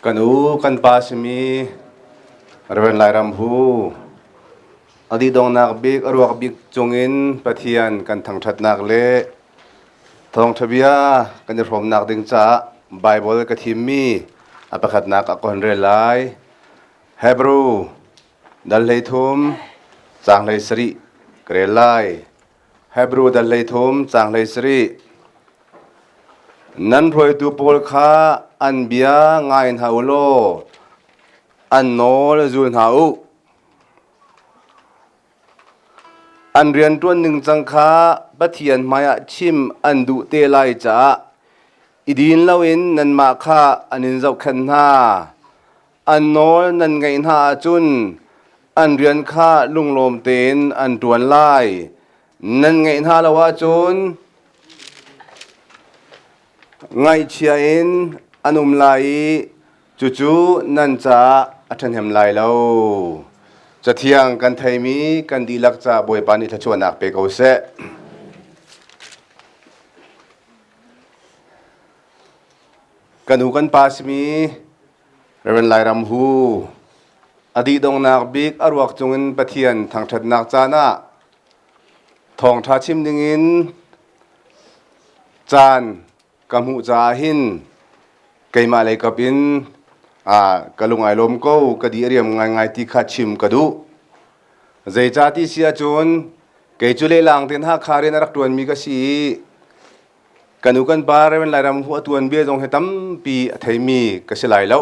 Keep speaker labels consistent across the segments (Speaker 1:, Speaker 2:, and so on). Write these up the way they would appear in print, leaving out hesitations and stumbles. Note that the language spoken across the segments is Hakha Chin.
Speaker 1: Kan u kan pa simi Reverend Lairam Hu a dih-donghnak bik a ruak bik cungin Pathian kan thangṭhatnak le thawngṭha bia kan i hrawmnak ding caah Baibal ka thimmi a pakhatnak ah ka hun rel lai. Hebrew dal 13 caang 17 ka rel lai. Hebrew dal 13 caang 17. Nan hruaitu pawl kha an bia ngai hna u law an nawl zul hna u. An rianṭuan ningcang kha Pathian hmaiah chim an duh te lai caah i din loin nanmah kha an in zohkhenh hna. An nawl nan ngaih hna ahcun an rian kha lunglawm tein an ṭuan lai. Nan ngaih hna lo ahcun ngaihchia in an um lai i cucu nan caah a ṭhahnem lai lo. Cathiang kan theimi kan dihlak caah Bawipa nih thluachuahnak pe ko seh. Kan u kan pa simi Reverend Lairam Hu a dihdongnak bik a ruak cungin Pathian thangṭhatnak caan ah thawngṭha chim dingin caan ka hmuh caah hin keimah lei kap in ka lung ai lawm ko ka di a riam ngaingai ti kha chim ka duh. Zeicah ti si ahcun kei cu lehlang tein Hakha rian a rak ṭuanmi ka si i kan u kan pa Reverend Lairam hu a tuan bia zong hi tampi a theimi ka si lai lo.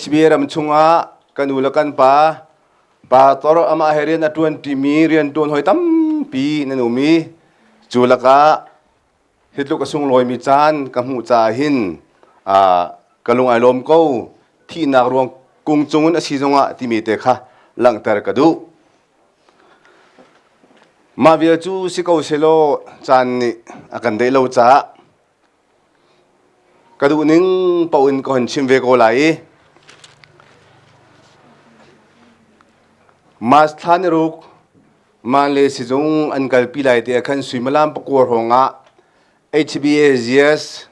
Speaker 1: HBA ram chungah kan u le kan pa pastor amah he rian a ṭuan ṭimi rian ṭuan hoi tampi nan um i cu lakah hi tluk a sunglawimi caan ka hmuh caah hin ka lung ai lawm ko thihnak ruang kung cungin a si zongah timi te kha langhter ka duh. Mah vial cu si ko selaw caan nih a kan deih lo caah ka duh ning paoh in ka hon chim ve ko lai i March thla ni ruk Manle sizung an kalpi lai te ah khan suimilam pakua hrawng ah HBAGS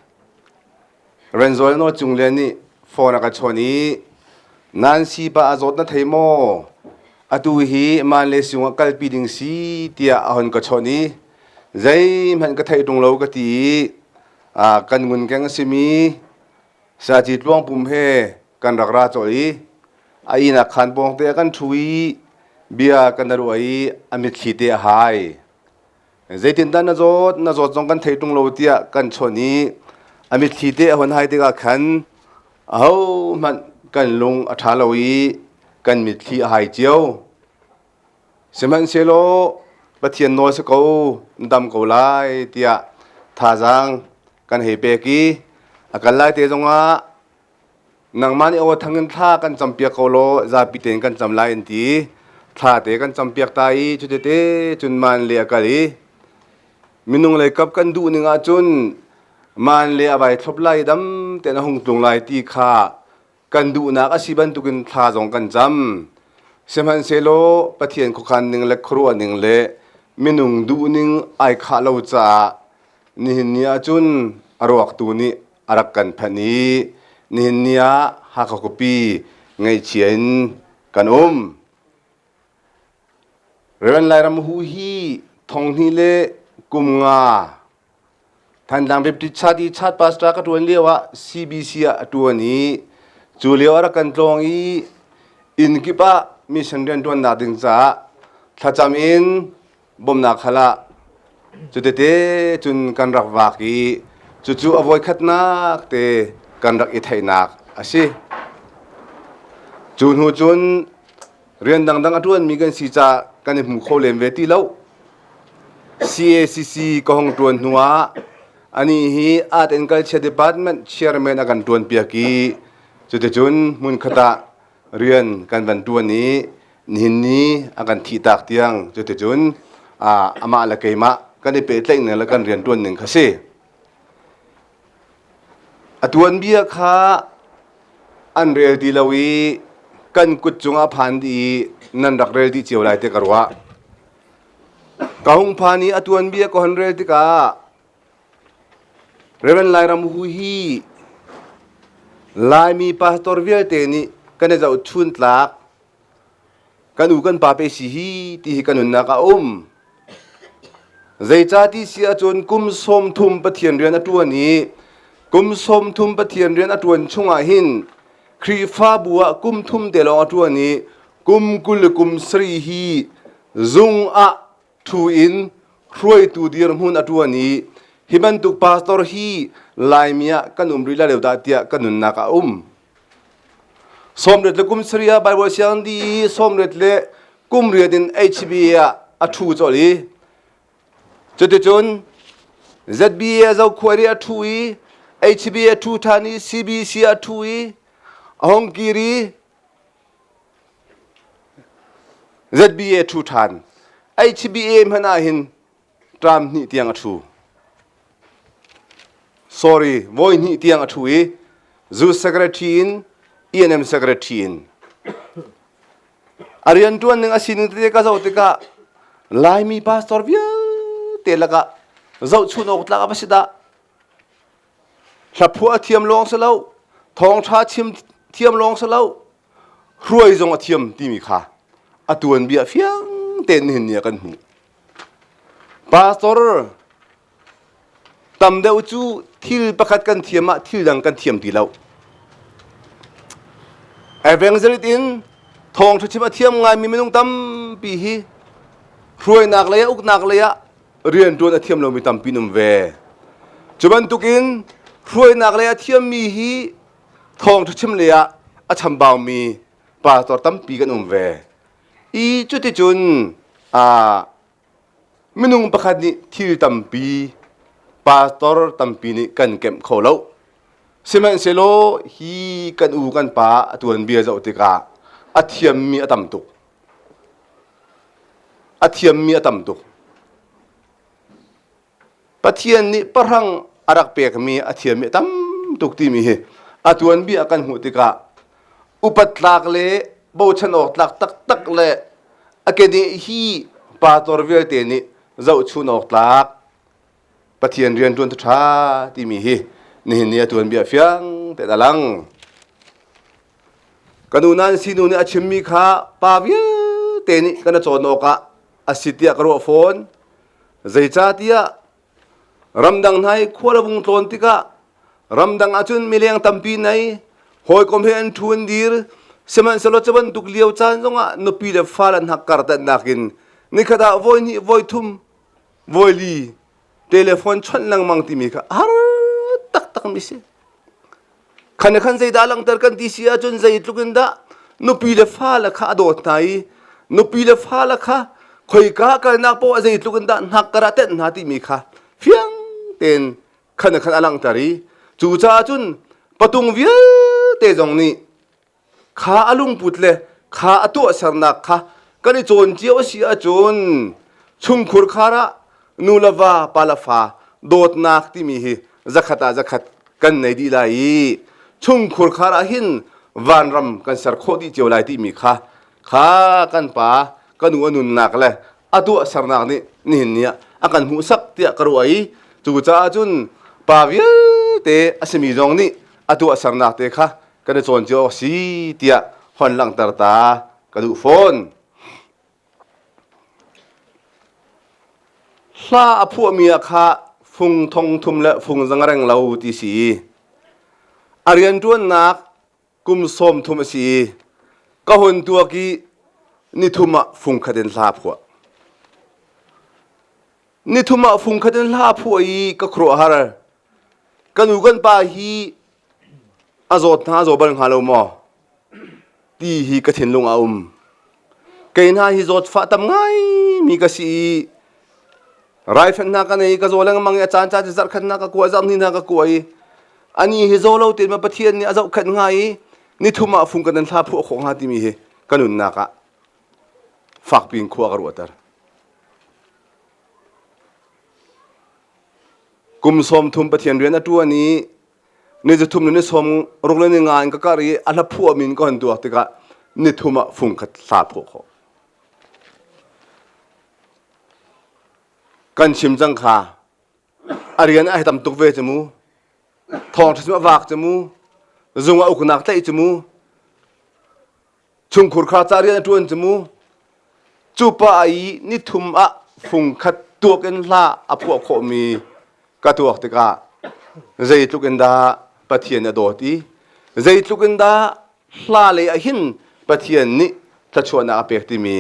Speaker 1: Renzawl Nawl Cung Lian nih phone a ka chawn i Nancy pa a zawt na thei maw? Atu hi Manle sizung ah kalpi ding si tiah a hon ka chawn i zeihmanh ka theih ṭung lo ka ti i kan ngunkeng a simi Saci Tluang Pum he kan rak ra colh i a ihnak khaan pawngte ah kan ṭhu i bia kan i ruah i a mitthli te a hai. Zeitindah na zawt, na zawt zong kan thei ṭung lo tiah kan chawnh i a mitthli te a hun hai tikah khan ahohmanh kan lung a ṭha lo i kan mitthli a hai cio. Sihmanhsehlaw Pathian nawl si ko, na dam ko lai tiah thazaang kan hei pek i a kal lai te zongah nangmah nih aw thang in thla kan campiak ko law zapi tein kan cam lai an ti. Thla te kan campiak ta i cutete cun man le a kal i minung lei kap kan duh ning ahcun man le a vai thlop lai dam tein a hung tlung lai ti kha kan duhnak a si bantukin thla zong kan cam. Sihmanhsehlaw Pathian khuakhan ning le khuaruah ning le minung duhning ai khah lo caah nihin ni ahcun a ruaktu nih a rak kan phanh i nihin ni ah Hakha khuapi ngaihchia in kan um. Reverend Lairam Hu hi thonghnih le kum nga Thantlang Baptist Church i Church Pastor ka ṭuan lio ah CBC ah a ṭuan i cu lio ah rak kan tlawng i inn kip ah mission rianṭuannak ding caah thlacam in bawmhnak hal ah cutete cun kan rak vak i cucu a voikhatnak te kan rak i theihnak a si. Cu hnu cun rian dangdang a ṭuanmi kan si caah kan i hmu kho len ve ti lo. CACC ka hong ṭuan hnuah anih hi Art and Culture Department chairman a kan ṭuanpiak i cuticun hmunkhat ah rian kan van ṭuan i nihin ni a kan thihtak tiang cuticun amah le keimah kan i pehtlaih ning le kan rian ṭuan ning kha si. A tuanbia kha an rel ti lo i kan kut cungah phan dih i nan rak rel dih cio lai ti ka ruah. Ka hung phan i a tuanbia ka hon rel tikah Reverend Lairam Hu hi Laimi pastor vialte nih kan i zohchun tlak kan u kan pa pe si hi ti hi kan nunnak a um. Zeicah ti si ahcun kum 30 Pathian rian a ṭuan i kum 30 Pathian rian a ṭuan chungah hin Khrihfabu ah kum thum te lawng a ṭuan i kum 20 le kum sarih hi zung ah ṭhu in hruaitu dirhmun a ṭuan i hi bantuk pastor hi Laimi ah kan um rih lai lo dah tiah ka nunnak ah a um. 80 le kum sarih ah Bible siang di i 80 le kum riat in HBA ah a ṭhu colh i cuticun ZBA zokhua i a ṭhu i HBA a ṭhu ṭhan i CBC a ṭhu i a hong kir i ZBA ṭhu ṭhan. HBA hmanh ah hin ṭam hnih tiang a ṭhu. Sorry, voi hnih tiang a ṭhu i zu secretary in ENM secretary in. A rianṭuan ning a sining tete ka zoh tikah Laimi pastor vialte lakah zohchun awk tlak a va si dah. Hlaphuah a thiam lawng si lo, thawngṭha chim thiam lawng si lo, hruai zong a thiam timi kha a tuanbia fiang tein nihin ni ah kan hmuh. Pastor tam deuh cu thil pakhat kan thiam ah thil dang kan thiam ti lo. Evangelist in thawngṭha chim a thiam ngaimi minung tampi hi hruainak lei ah uknak lei ah rianṭuan a thiam lomi tampi an um ve. Cu bantukin hruainak lei a thiammi hi thawngṭha chim lei ah a chambaumi pastor tampi kan um ve. I cuticun aa minung pakhat nih thil tampi pastor tampi nih kan kemh kho lo. Sihmanhsehlaw hi kan u kan pa a tuanbia zoh tikah a thiammi a tam tuk. A thiammi a tam tuk. Pathian nih pahrang a rak pekmi a thiammi a tam tuk timi hi a tuanbia kan hmuh tikah upat tlak le bochan awk tlak taktak le a keneh hi pastor vialte nih zohchun awk tlak Pathian rianṭuan ṭha timi hi nihin ni a tuanbia fiang te a lang. Ka nu nan sinu nih a chimmi kha pa vialte nih kan i cawn awkah a si tiah ka ruah fawn. Zeicahtiah ramdang hna i khual a vung tlawn tikah ramdang ahcun mileng tampi nei, hawikom he an ṭhu an dir, sihmanhsehlaw cu bantuk lio caan zongah nupi le fale an hakkar tannak in nikhat ah voi hnih voi thum voi li telephone chawnh lengmang timi kha har taktak mi si. Khan le khan zeidah langhter kan ti si ahcun zeitluk in dah nupi le fale kha a dawt hna i nupi le fale kha khoika kalnak paoh ah zeitluk in dah hnakkar ah tenh hna timi kha fiang tein khan le khan a langhter i cucaah cun patung vialte zong nih kha a lungput le kha a tuahsernak kha kan i cawn cio a si ahcun chungkhur khar ah nu le va pa le fa dawtnak timi hi zakhat ah zakhat kan nei dih lai i chungkhur khar ah hin vanram kan ser khawh dih cio lai timi kha kha kan pa ka nu a nunnak le a tuahsernak nih nihin ni ah a kan hmuhsak tiah ka ruah i cucaah cun pa vialte a simi zong nih a tuahsernak te kha kan i cawn cio awk si tiah hon langhter ta ka duh fawn. Hla a phuahmi ah kha fung thong thum le fung zangareng lo ti si. A rianṭuannak kum 30 a si i ka hun tuak i nithum ah fung khat in hla a phuah. Nithum ah fung khat in hla a phuah i ka khuaruahhar. Ka nu kan pa hi a zawt hna a zaw bal hnga lo maw ti hi ka thinlung a um. Kei hna hi zawtfah tam ngaimi ka si i raifanh hna ka nei ka zaw lengmang i a caan caan zarh khat hna ka kua zarh hnih hna ka kua i ani hi zaw lo tein ma Pathian nih a zohkhenh hnga i nithum ah fung kan nan thla phuah khawh hnga timi hi ka nunnak ah fakpi in khua ka ruahter. Kum 30 Pathian rian a ṭuan i ni zathum le ni sawm ruk le ni nga in ka kar i a hla phuah min ka hon tuak tikah ni thum ah fung khat hla phuah khawh. Kan chim cang kha a rian a tam tuk ve cu mu. Thawngṭha cu a vak cu mu. Zung ah uknak tlaih cu mu. Chungkhur kha ca rian a ṭuan cu mu. Cu pa i nithum ah fung khat tuak in hla a phuah khawhmi ka tuak tikah zeitluk in dah Pathian a dawt i zeitluk in dah hla lei ah hin Pathian nih thluachuahnak a pek timi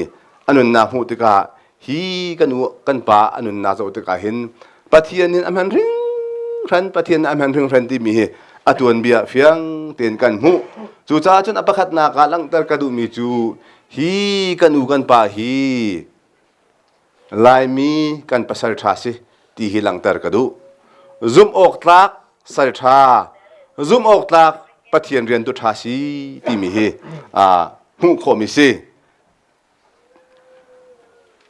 Speaker 1: a nunnak hmuh tikah hi kan u kan pa a nunnak zoh tikah hin Pathian in a hman hringhran Pathian a hman hringhran timi hi a tuanbia fiang tein kan hmuh. Cucaah cun a pakhatnak ah langhter ka duhmi cu hi kan u kan pa hi Laimi kan pasal ṭha si ti hi langhter ka duh. Zumh awk tlak sal ṭha, zumh awk tlak Pathian riantu ṭha si timi hi hmuh khawhmi si.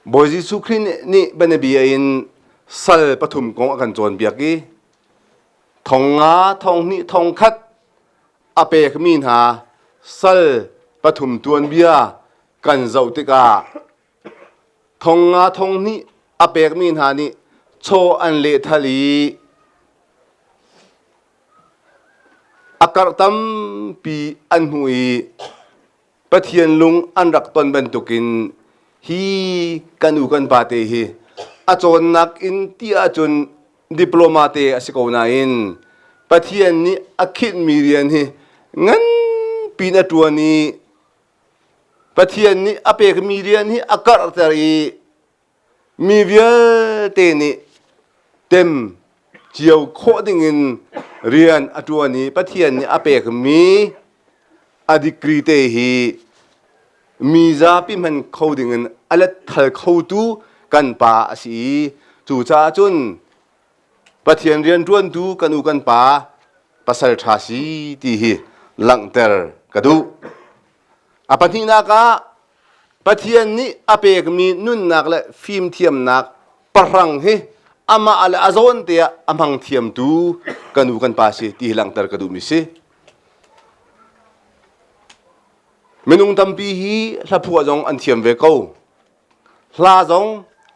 Speaker 1: Bawi Jesuh Khrih nih bianabia in sal pathum kong a kan cawnpiak i thong nga, thong hnih, thong khat a pekmi hna sal pathum tuanbia kan zoh tikah thong nga thong hnih a pekmi hna nih chaw an lehthal i a karh tampi an hmuh i Pathian lung an rak ton bantukin hi kan u kan pa te hi a cawnnak in ti ahcun diploma te a si ko nain Pathian nih a khinhmi rian hi nganpi in a ṭuan i Pathian nih a pekmi rian hi a karhter i mi vialte nih tem cio khawh dingin rian a ṭuan i Pathian nih a pekmi a degree te hi mi zapi hman kho dingin a letthal khotu kan pa a si i cucaah cun Pathian rianṭuantu kan u kan pa pasal ṭha si ti hi langhter ka duh. A pahnihnak ah Pathian nih a pekmi nunnak le fimthiamnak pahrang hi amah le a zawn te ah a hmang thiamtu kan u kan pa si ti hi langhter ka duhmi si. Minung tampi hi hlaphuah zong an thiam ve ko. Hla zong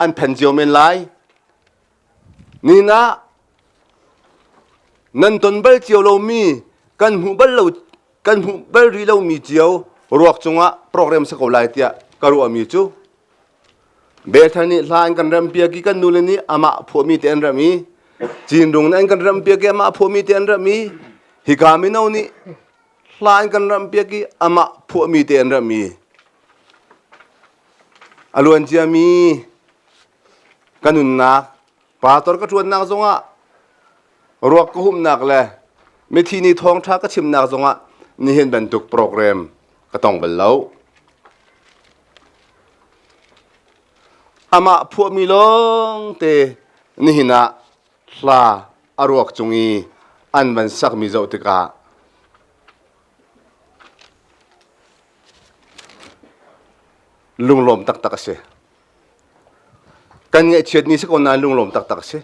Speaker 1: an phen cio men lai. Nihin ah nan ton bal cio lomi kan hmuh bal lo kan hmuh bal rih lomi cio ruak cungah program si ko lai tiah ka ruahmi cu Bethel nih hla an kan rempiak i kan nule nih amah phuahmi te an rem i Cinrung nih an kan rempiak i amah phuahmi te an rem i hika mino nih hla an kan rampiak i amah phuahmi te an rem i a luan ciami ka nunnak pastor ka ṭuannak zongah ruak ka humnak le mithi ni thawngṭha ka chimnak zongah nihin bantuk program ka tong bal lo. Amah phuahmi lawng te nihin ah hla a ruak cung i an van sakmi zoh tikah lunglawm taktak a si. Kan ngaihchiat ni si ko nain lunglawm taktak a si.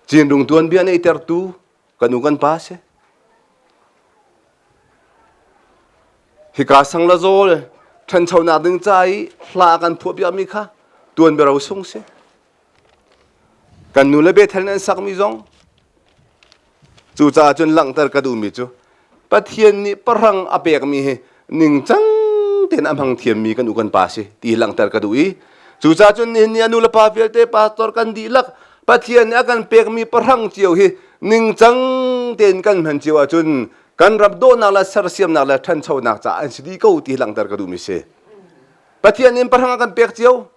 Speaker 1: Cinrung tuanbia neihtertu kan u kan pa si. Hika sang la zawl ṭhanchonak ding ca i hla kan phuah piakmi kha tuanbia ro sung si. Kan nu le Bethel an sakmi zong cucaah cun langhter ka duhmi cu Pathian nih pahrang a pekmi hi ningcang tein a hmang thiammi kan u kan pa si ti hi langhter ka duh i cucaah cun nihin ni a nu le pa vialte pastor kan dihlak Pathian nih a kan pekmi pahrang cio hi ningcang tein kan hman cio ahcun kan ram dawhnak le sersiamnak le ṭhanchonak caah an si dih ko ti hi langhter ka duhmi si. Pathian nih pahrang a kan pek cio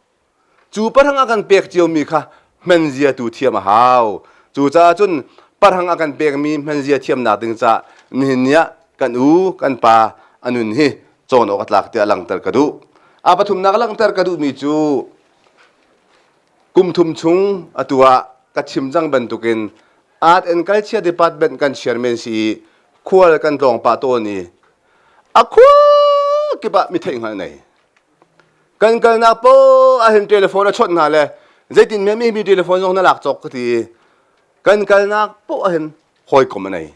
Speaker 1: Cu pahrang a kan pek ciomi kha hmanzia tu thiam a hau. Cucaah cun pahrang a kan pekmi hmanzia thiamnak ding caah nihin ni ah kan u kan pa a nun hi cawn awk a tlak tiah langhter ka duh. A pathumnak langhter ka duhmi cu kum thum chung atu ah ka chim cang bantukin Art and Culture Department kan chairman si i khual kan tlawng pah tawn i a khua kip ah mi theih hngalh nei. Kan kalnak poah ahhin telephone a chawnh hna le zeitin men mi telephone zong na lak cawk ka ti i kan kalnak poah ahhin hawikom a nei.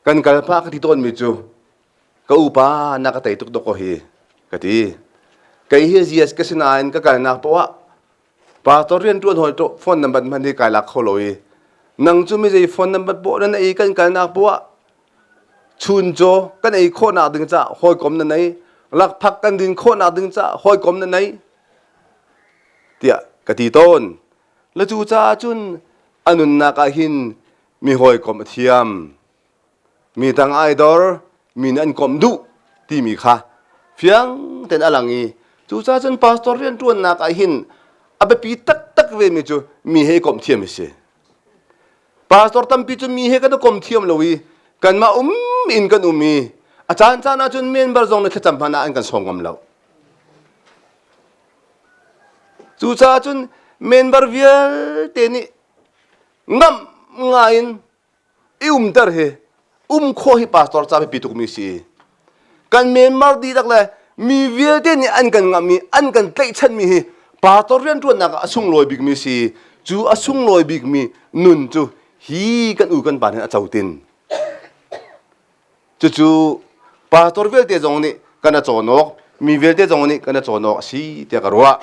Speaker 1: Kan kal pah ka ti tawnmi cu ka upa na ka tei tuk dawk ko hi ka ti. Kei hi GS ka si nain ka kalnak poah ah Pastor rian ṭuan hawi to phone number hman hi kai lak kho lo i nang cu mi zei phone number poh na nei kan kalnak poah chuncaw kan ei khawhnak ding ca hawikom na nei lakphak kan din khawhnak ding ca hawikom na nei tiah ka ti tawn. Le cu caah cun a nunnak ah hin mi hawikom a thiam. Mi dang ai dor, mi nih an komh duh timi kha fiang tein a lang i cucaah cun pastor rianṭuannak ah hin a biapi taktak vemi cu mi he i komh thiam a si. Pastor tampi cu mi he kan i kom thiam lo i kanmah um in kan um i a caan caan ah cun member zong nih thlacam hmanh ah an kan sawm ngam lo. Cucaah cun member vialte nih ngamh ngai in i umter hi um khawh hi pastor ca biapi tukmi si. Kan member dihlak le mi vialte nih an kan ngamh i an kan tlaihchanmi hi pastor rianṭuannak ah a sunglawi bikmi si. Cu a sunglawi bikmi nun cu hi kan u kan pa nih a cotin. Cucu pastor vialte zong nih kan a cawn awk, mi vialte zong nih kan a cawn awk a si tiah ka ruah.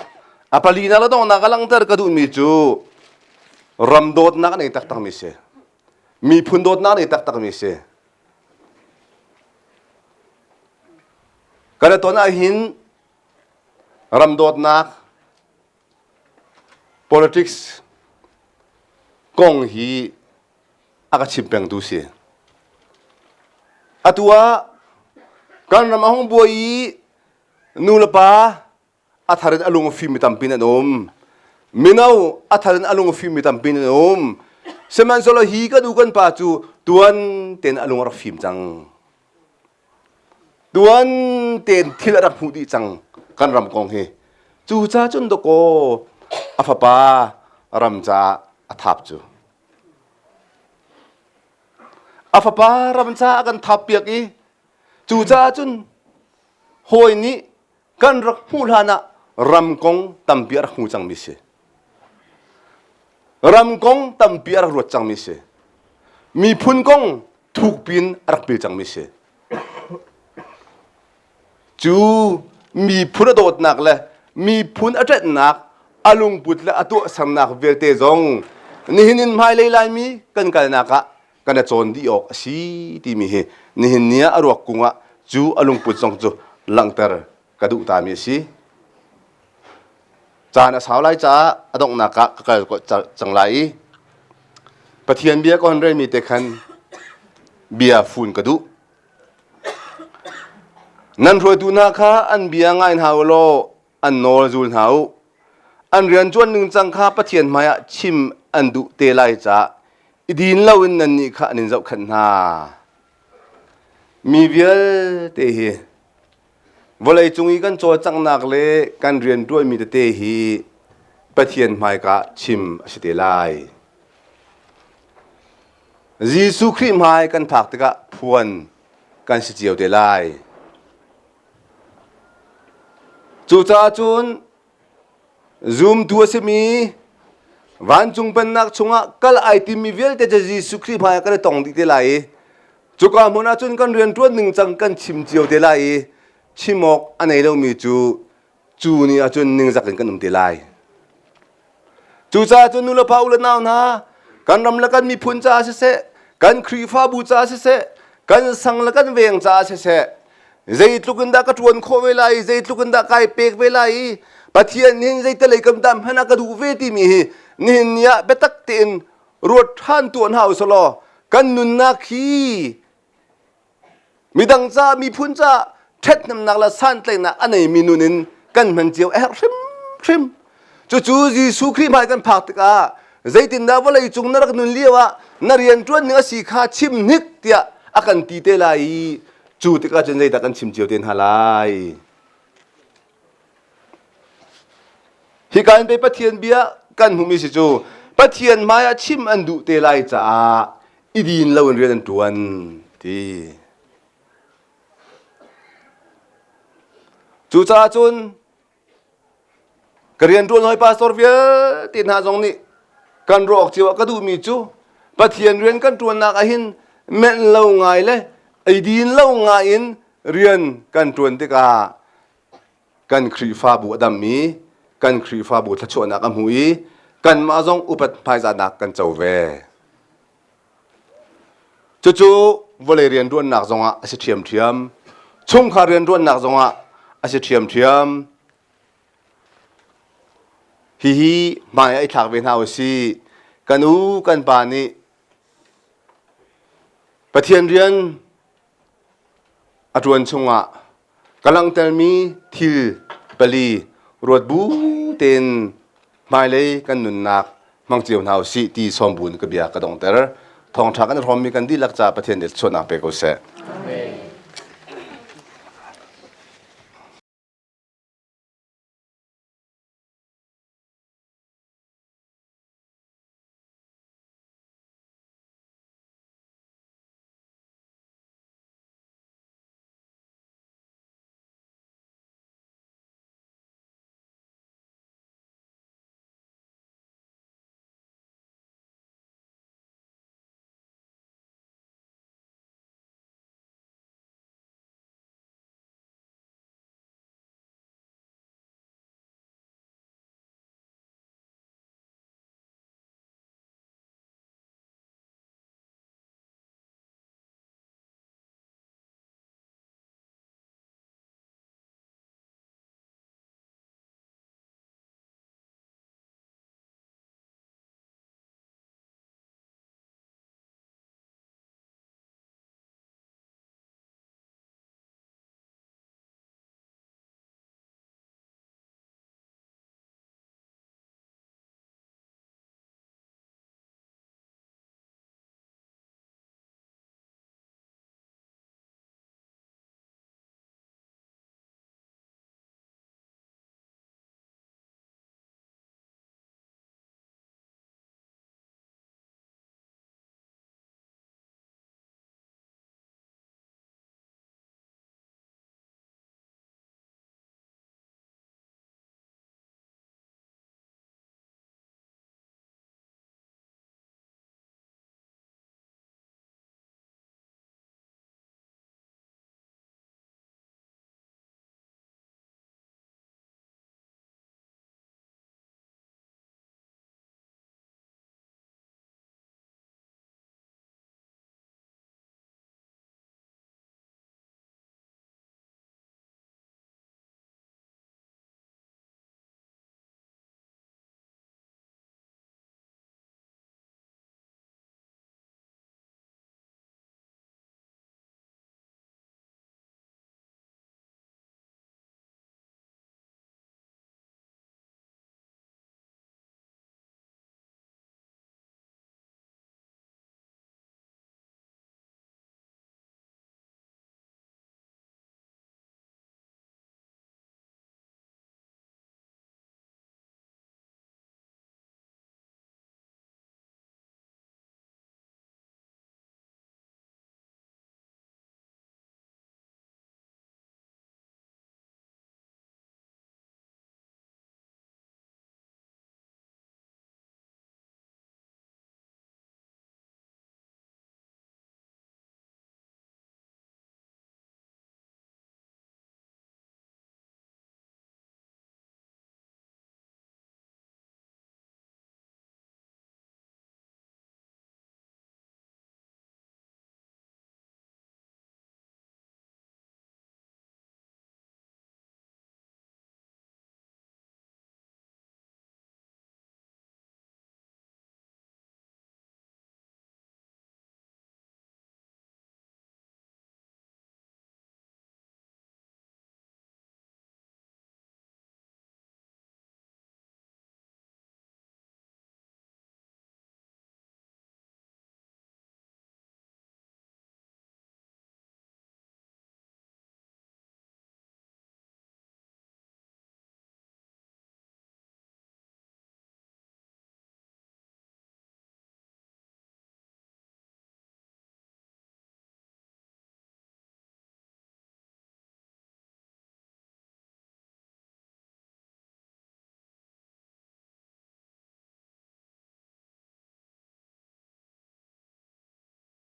Speaker 1: A palinak le donghnak a langhter ka duhmi cu ram dawtnak a nei taktakmi si. Miphun dawtnak a nei taktakmi si. Kan i ton ahhin ram dawtnak politics kong hi a ka chim pengtu si. Atu ah kan ram a hung buai i nu le pa a thar in a lung a fimmi tampi an um. Mino a thar in a lung a fimmi tampi an um. Sihmanhsehlaw hi kan u kan pa cu tuan tein a lung a rak fim cang. Tuan tein thil a rak hmuh dih cang kan ram kong hi. Cucaah cun dawkaw a fapa ram caah a thap cu. A fapa ram caah a kan thap piak i cucaah cun hawi nih kan rak hmuh hlan ah ram kong tampi a rak hmu cangmi si. Ram kong tampi a rak ruat cangmi si. Miphun kong thukpi in a rak pil cangmi si. Cu miphun a dawtnak le miphun a ṭanhnak a lungput le a tuahsernak vialte zong nihin in hmailei Laimi kan kalnak ah kan i cawn dih awk a si timi hi nihin ni ah a ruak kung ah cu a lungput zong cu langhter ka duh tami a si. Caan a sau lai caah a donghnak ah ka kal cang lai i Pathian bia ka hon relmi te khan bia fun ka duh. Nan hruaitu hna kha an bia ngai hna u law an nawl zul hna u. An rian ṭuan ningcang kha Pathian hmaiah chim an duh te lai caah i din loin nannih kha an in zohkhenh hna. Mi vialte hi vawleicung i kan cawlcanghnak le kan rian ṭuanmi tete hi Pathian hmaika chim a si te lai. Jesuh Khrih hmai kan phak tikah phuan kan si cio te lai. Cucaah cun zumtu a simi vancung pennak chungah kal ai timmi vialte cu Jesuh Khrih hmai ah kan i tong dih te lai i cuka hmun ah cun kan rianṭuan ningcang kan chim cio te lai i chim awk a nei lomi cu cu ni ah cun ningzak in kan um te lai. Cucaah cun nulepa u le nau hna, kan ram le kan miphun caah siseh, kan Khrihfabu caah siseh, kan sang le kan veng caah siseh, zeitluk in dah ka ṭuan khawh ve lai i zeitluk in dah kai pek ve lai i Pathian nih zeitalei kam dah hmanh ah ka duh ve timi hi nihin ni ah biatak tein ruat ṭhan tuah hna u law kan nunnak hi Midang ca miphun ca ṭhathnemnak le santlaihnak a neimi nun in kan hman cio a herh hrimhrim. Cucu Jesuh Khrih hmai kan phak tikah zeitindah vawlei cung na rak nun lio ah na rianṭuan ning a si kha chim hnik tiah a kan ti te lai i cu tikah cun zeidah kan chim cio te hna lai. Hika in pei Pathian bia kan hmuhmi si cu Pathian hmai ah chim an duh te lai caah i din loin rian an ṭuan ti. Cucaah cun ka rianṭuan hawi pastor vialte hna zong nih kan ruah awk cio ah ka duhmi cu Pathian rian kan ṭuannak ahhin menh lo ngai le eidin lo ngai in rian kan ṭuan tikah kan Khrihfabu a dam i. Kan Khrihfabu thluachuahnak a hmu i kanmah zong upat hmaizahnak kan co ve. Cucu vawlei rianṭuannak zongah a si ṭhiamṭhiam. Chungkhar rianṭuannak zongah a si ṭhiamṭhiam. Hihi hmai ah i thlak ve hna u sih. Kan u kan pa nih Pathian rian a ṭuan chungah ka langhtermi thil pali ruat bu tein hmailei kan nunnak hmang cio hna u sih ti sawm bu in ka bia ka donghter. Thawngṭha kan i hrawmmi kan dihlak caah Pathian nih thluachuahnak pe ko seh.